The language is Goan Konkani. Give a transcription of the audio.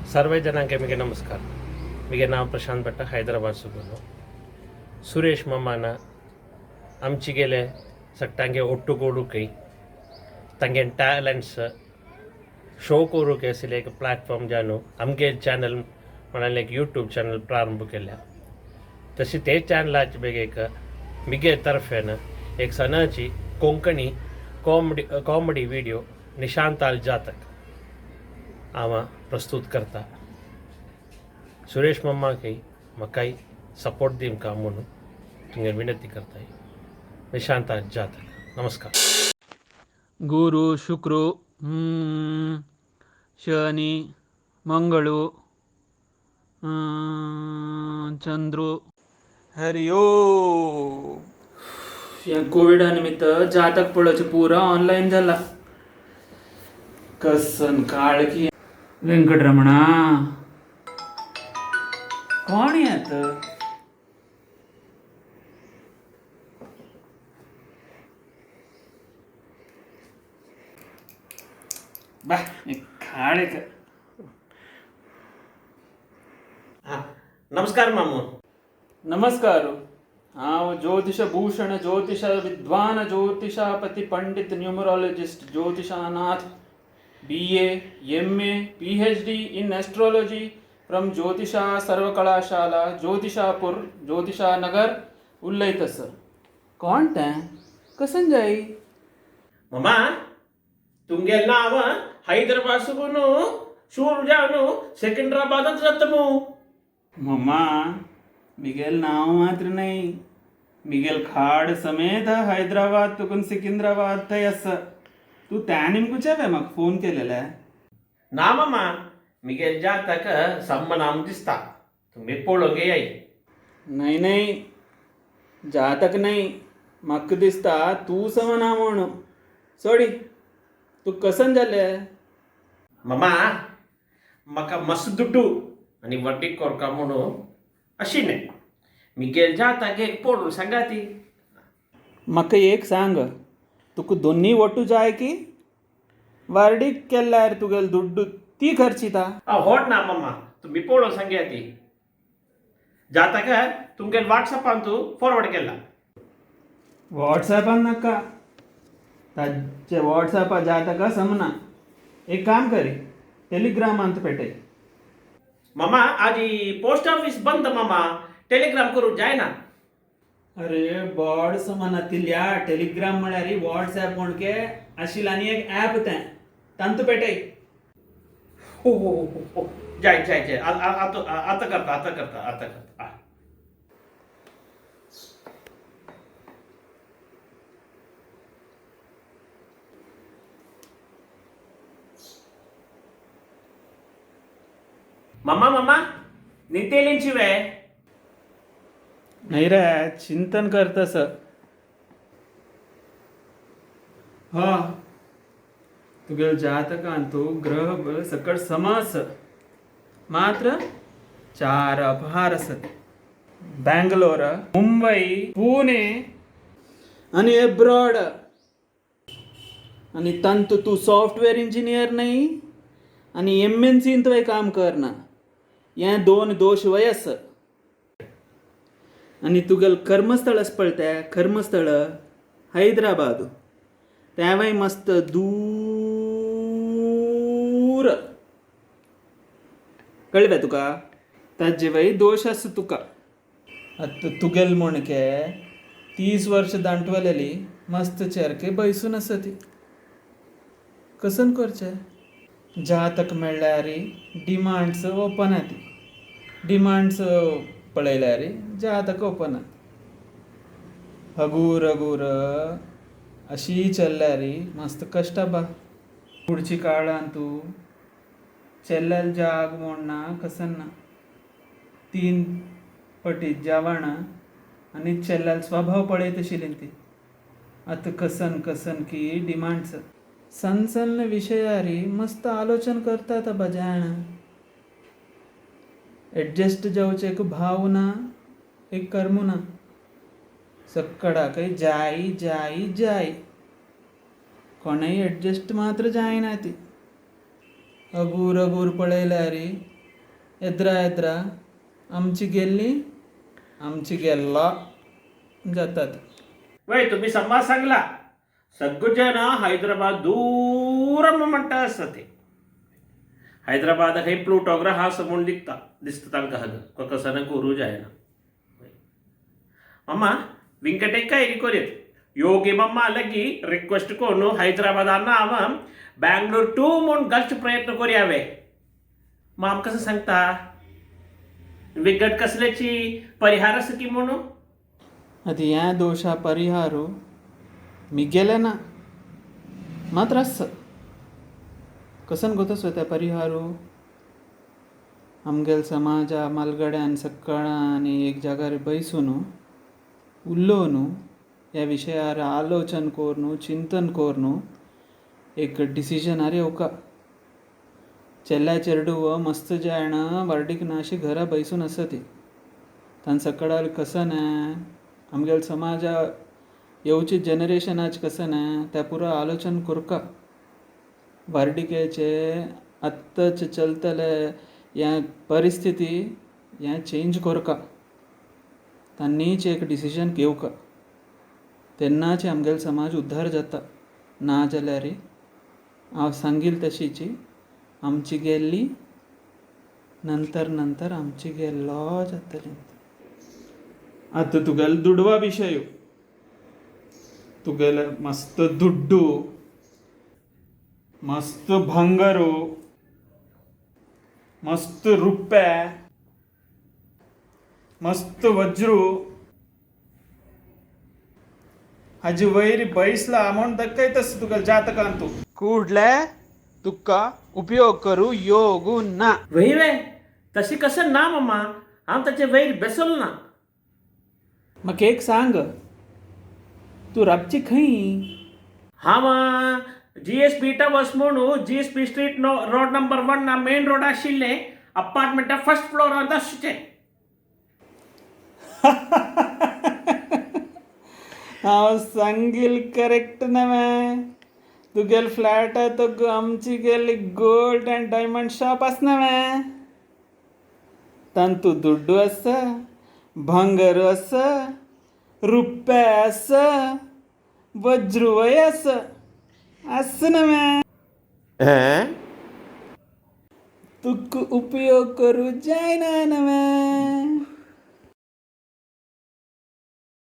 सर्वे जनांके मिगे नमस्कार. मिगे नाव प्रशांत भट्ट, हैदराबाद सुगुनो. सुरेश मामान आमची गेले सगटांगे ಒಟ್ಟು ಕೊಡುಕೈ ತಂಗೆ ಟ್ಯಾಲೆಂಟ್ಸ್ शो करूंक आशिल्लें एक प्लॅटफॉर्म जाणू आमगे चॅनल म्हळ्यार एक यूट्यूब चॅनल प्रारंभ केल्या. तशी ते चॅनलाचे बेग एक मिगे तर्फेन एक सणाची कोंकणी कॉमेडी कॉमेडी व्हिडिओ निशांताल जातक हांव प्रस्तूत करता. सुरेश मम्माकय म्हाकाय सपोर्ट दिवंका म्हणून तुमगे विनंती करताय. निशांताल जातक. नमस्कार. गुरु, शुक्र, शनी, मंगळू, चंद्रू. हरि ओम. या कोविडा निमित्त जातक पळोवचें पुरा ऑनलायन जाला. कसन काळखी. व्यंकटरमणा, कोण येत? बा काळेक. हां, नमस्कार मामू. नमस्कार. हांव ज्योतिष भूषण, ज्योतिष विद्वान, ज्योतिषापती पंडित, numerologist ज्योतिषानाथ, BA, MA, PhD in astrology from Jyotisha Sarvakalashala, Jyotishapur, Jyotishanagar उलयता सर. कोण तें कसन जाय? ममा, तुमगे नाव हैदराबाद सुगून शूर जावन सिकंदराबादांत जाता मू. मम्मा, मिगेल नाव मात्र नाही, मिगेल खाड समेत हैदराबाद तुकून सिकंदराबाद थंय आसा. तूं त्या निमकुचे म्हाका फोन केलेले? ना मामा, मिगेल जातक सम्म नाम दिसता. तुमी पळोवंक येयाय. नाही नाही, जातक नाही, म्हाका दिसता तूं समना म्हणून. सोडी, तूं कसन जालें? मामा, म्हाका मस्त दुड्डू आनी वड्डी कोरका म्हणून आशिल्लें. मिगेल जातक एक पळोवन सांगा ती. म्हाका एक सांग, तुका दोन्ही वटू जाय की वार्डीक केल्यार तुगेलो दुड्डू ती खर्चिता? होड ना मामा, तुमी पळोवन सांगया ती. जातक तुमगेल वॉट्सॅपान तूं फॉरवर्ड केला. वॉट्सॅपान नाका, ताजे वॉट्सॅपा जातका समना. एक काम करी, टेलिग्रामांत पेटय. मामा, आजी पोस्ट ऑफिस बंद मामा, टेलिग्राम करूंक जायना. अरे बोड समना तिल्या. टेलिग्राम म्हळ्यार वॉट्सॅप म्हणके आशिल्लें आनी एक ऍप तें, तांतू पेटय. हो हो हो हो, जाय जाय जाय. आतां आतां करता, आतां करता, आतां करता. आं. मामा, मामा, नितेलींची वे? नाही रे, चिंतन करतस. हा, तुगेल जातकांत ग्रह बल सकट समास, मात्र चार अपहार आसत: बँगलोर, मुंबई, पुणे आनी एब्रॉड. आनी तांतू तूं सॉफ्टवेअर इंजिनियर न्ही आनी एमएनसीन तुवें काम करना, हे दोन दोश वय आस. आनी तुगेल कर्मस्थळ आसा पळय, तें कर्मस्थळ हैदराबाद, तेंवूय मस्त दूर. कळ्ळें तुका? ताजे वय दोश आसा तुका. आतां तुगेल म्हणके 30 वर्ष दांटवलेली मस्त चेरके बैसून आसा ती. कसन करचें? जातक मेळ्ळ्यार डिमांड्स ओपन आती, डिमांड्स पळयल्यार जातक ओपन आती. हगूर हगूर अशी चल्ल्यार मस्त कश्ट बा. पुढची काळान तूं चेल्ल्याल जाग म्हूण ना कसन ना. तीन पटी जेवण आनी चेल्ल्याल स्वभाव पळयत आशिल्ली ती. आतां कसन कसन की डिमांड्स सन्न सन्न विशयारी मस्त आलोचन करतात बा. जाण एडजस्ट जावचें एक भाव ना, एक कर्म ना. सक्कडाकय जाय जाय जाय, कोणय एडजस्ट मात्र जायना ती. हगूर हगूर पळयल्यार येद्रा येद्रा आमची गेल्ली आमची गेल्लो जातात. वय तुम्ही संवाद सांगला सगळे हैदराबाद दूर म्हणटा आसता ते हैदराबाद हे प्लुटो ग्रह आसा म्हूण दिसता दिसता तांकां हांगा कसना करूं जायना. मम्मा विंकटेक कोरेत योगी मम्मा लगी रिक्वेस्ट कोण हैदराबाद हांव बँगलोर टू म्हूण घालचे प्रयत्न करयावे. माम कसं सांगता विंकट कसल्याची परिहार आसा की म्हणून? आतां ह्या दोशा परिहारू मिगेले ना मात्र आसा. कसन गोतसो त्या परिहारू आमगेल समाजा मालगड्यान सक्कळांनी एक जाग्यार बैसून उलोवन ह्या विशयार आलोचन करून चिंतन करून एक डिसिजनार येवका. चेल्या चेरडूव मस्त जाण व्हरडीक ना अशी घरा बैसून आसा ती तांकां सकडार कसन आमगेल समाजा येवची जनरेशनाच कसन त्या पुरो आलोचन करका. व्हरडिकेचे आत्ताच चलतले ह्या परिस्थिती हें चेंज करका. तांणीच एक डिसिजन घेवका तेन्नाच आमगेलो समाज उद्धार जाता. ना जाल्यार हांव सांगील तशीची आमची गेल्ली नंतर नंतर आमची गेल्लो जातली. आतां तुगेलो दुडवा विशय तुगेले मस्त दुड्डू मस्त भांगरू मस्त रुप्या मस्त वज्रू हाजे वयर बैसला म्हूण दाखयतस तुका जातकान तूं कुडले तुका उपयोग करू योगू ना. वय वे तशी कसं ना मम्मा हांव ताचे वयर बेसलो ना. म्हाका एक सांग तूं राबची खंय? हांव जी एस पी टवर्स म्हणून G S P street no road number 1 main road आशिल्ले अपार्टमेंटा फर्स्ट फ्लोरांत आसचें. हांव सांगील करेक्ट न्हय तुगेल फ्लॅट तो आमची गेल्ली गोल्ड अँड डायमंड शॉप आसा न्हय तांतू दुड्डू आसा भांगर आसा रुप्या आसा वज्रूय आसा आसा न्हय. तुका उपयोग करूं जायना न्हय.